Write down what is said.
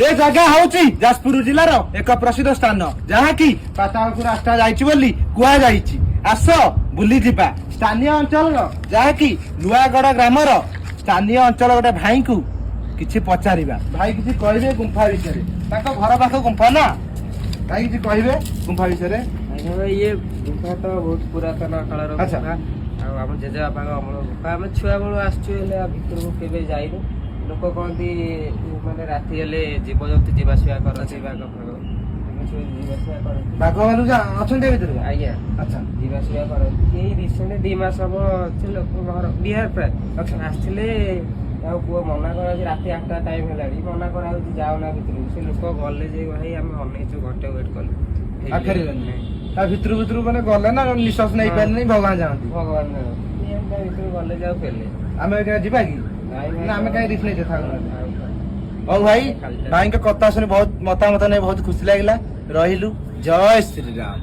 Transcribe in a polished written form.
ଏ ଜାଗା ହଉଛି ଯାଜପୁର ଜିଲ୍ଲାର ଏକ ପ୍ରସିଦ୍ଧ ସ୍ଥାନ, ଯାହାକି ପାତାଳକୁ ରାସ୍ତା ଯାଇଛି ବୋଲି କୁହାଯାଇଛି। ଆସ ବୁଲିଯିବା। ସ୍ଥାନୀୟ ଅଞ୍ଚଳର, ଯାହାକି ନୂଆଗଡ଼ ଗ୍ରାମର ସ୍ଥାନୀୟ ଅଞ୍ଚଳ ଗୋଟେ ଭାଇଙ୍କୁ କିଛି ପଚାରିବା। ଭାଇ କିଛି କହିବେ ଗୁମ୍ଫା ବିଷୟରେ? ତାଙ୍କ ଘର ପାଖ ଗୁମ୍ଫା ନା? ଭାଇ, କିଛି କହିବେ ଗୁମ୍ଫା ବିଷୟରେ? ଆଜ୍ଞା ଭାଇ, ଇଏ ଗୁମ୍ଫା ତ ବହୁତ ପୁରାତନ କାଳର ଗୁମ୍ଫା ଆଉ ଆମ ଜେଜେବାପାଙ୍କ ଅମଳ ଗୁମ୍ଫା। ଆମେ ଛୁଆ ବେଳୁ ଆସିଛୁ, ହେଲେ ଆ ଭିତରକୁ କେବେ ଯାଇନୁ। ଲୋକ କହନ୍ତି, ମାନେ ରାତି ହେଲେ ଜୀବଜନ୍ତୁ ଯିବା ଆସିବା କରନ୍ତି, ବାଘ ଫାଘ ଏମିତି ସବୁ ଯିବା ଆସିବା କରନ୍ତି। ବାଘ ଭାଲୁ ଅଛନ୍ତି ଏ ଭିତରେ? ଆଜ୍ଞା। ଯିବା ଆସିବା କରନ୍ତି। ଏଇ ରିସେଣ୍ଟ 2 ମାସ ହବ ସେ ଲୋକ ଘର ବିହାର ପ୍ରାୟ ଆସିଥିଲେ। ଆଉ ପୁଅ ମନା କରାଯାଉଛି, ରାତି 8ଟା ଟାଇମ୍ ହେଲାଣି, ମନା କରାହଉଛି ଯାଅନା ଭିତରକୁ। ସେ ଲୋକ ଗଲେ ଯେ ଭାଇ, ଆମେ ଅନେଇଛୁ, ଘଣ୍ଟେ ୱେଟ୍ କଲୁ। ଆଉ ଫେରିଲେନି? ତା ଭିତରୁ ଭିତରୁ ମାନେ ଗଲେ ନା ନିଶ୍ୱାସ ନେଇପାରିଲେନି, ଭଗବାନ ଜାଣନ୍ତି। ଭଗବାନ ଜାଣନ୍ତି। ତା ଭିତରୁ ଗଲେ ଯାଉ ଫେରିଲେ। ଆମେ ଏଇଟା ଯିବା କି? ନାଇଁ ଭାଇ। ନା, ଆମେ କାହିଁ ରିସ୍କ ନେଇଛେ, ଥାଉ। ଥାଉ, ଥାଉ। ହଉ ଭାଇ, ଭାଇଙ୍କ କଥା ଶୁଣି ବହୁତ ମତାମତ ନେଇ ବହୁତ ଖୁସି ଲାଗିଲା। ରହିଲୁ, ଜୟ ଶ୍ରୀରାମ।